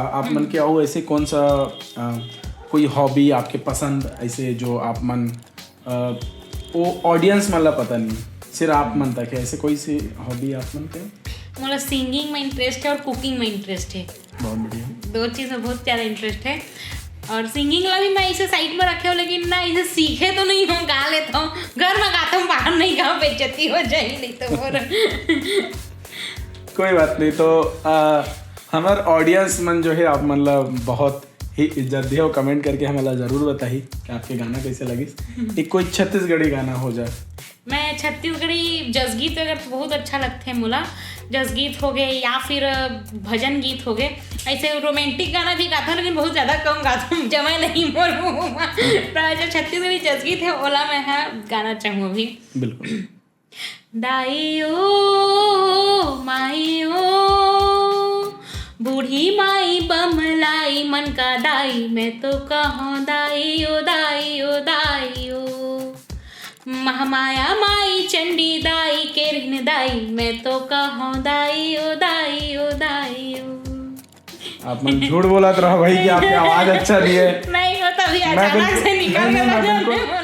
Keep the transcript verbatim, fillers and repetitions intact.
आप मन के अउ ऐसे कौन सा अ, कोई हॉबी आपके पसंद, ऐसे जो आप मन अ, वो ऑडियंस मन ला पता नहीं, सिर्फ आप मन तक है, ऐसे कोई सी हॉबी आप मन के? मोला सिंगिंग में इंटरेस्ट है और कुकिंग में इंटरेस्ट है। बहुत बढ़िया। दो चीज़ में बहुत ज़्यादा इंटरेस्ट है। और सिंगिंग ला भी मैं इसे साइड में रखे हो, लेकिन ना इसे सीखे तो नहीं हूँ, गा लेता हूँ। घर में गाता हूँ, बाहर नहीं गाऊँ, बेइज्जती हो जाएगी नहीं तो। और कोई बात नहीं। तो आ, हमार ऑडियंस मन जो है आप मन ला बहुत ही इज्जत दिए और कमेंट करके हमला जरूर बताही कि आपके गाना कैसे लगिस। एक कोई छत्तीसगढ़ी गाना हो जाए। मैं छत्तीसगढ़ी जसगीत अगर बहुत अच्छा लगते हैं मोला, जसगीत हो गए या फिर भजन गीत हो गए। ऐसे रोमांटिक गाना भी गाता हूँ, लेकिन बहुत ज़्यादा कम गाता हूँ, जमा नहीं मोर मुँह में। पर जो छत्तीसगढ़ी जसगीत है, ओला मैं है गाना चाहूँ अभी। बिल्कुल। दाई ओ माई ओ, बूढ़ी माई बमलाई मन का दाई, मैं तो कहूँ दाई ओ दाई ओ दाई ओ। महामाया माई चंडी दाई, केरहिन दाई, मैं तो कहूँ दाई ओ दाई ओ दाई ओ। आप मन झूठ बोलत रहो भाई कि आपके आवाज अच्छा नहीं है। नहीं, वो तो अभी मैं अचानक बिल्कुल- से निकल नहीं, नहीं, मैं गया। बिल्कुल,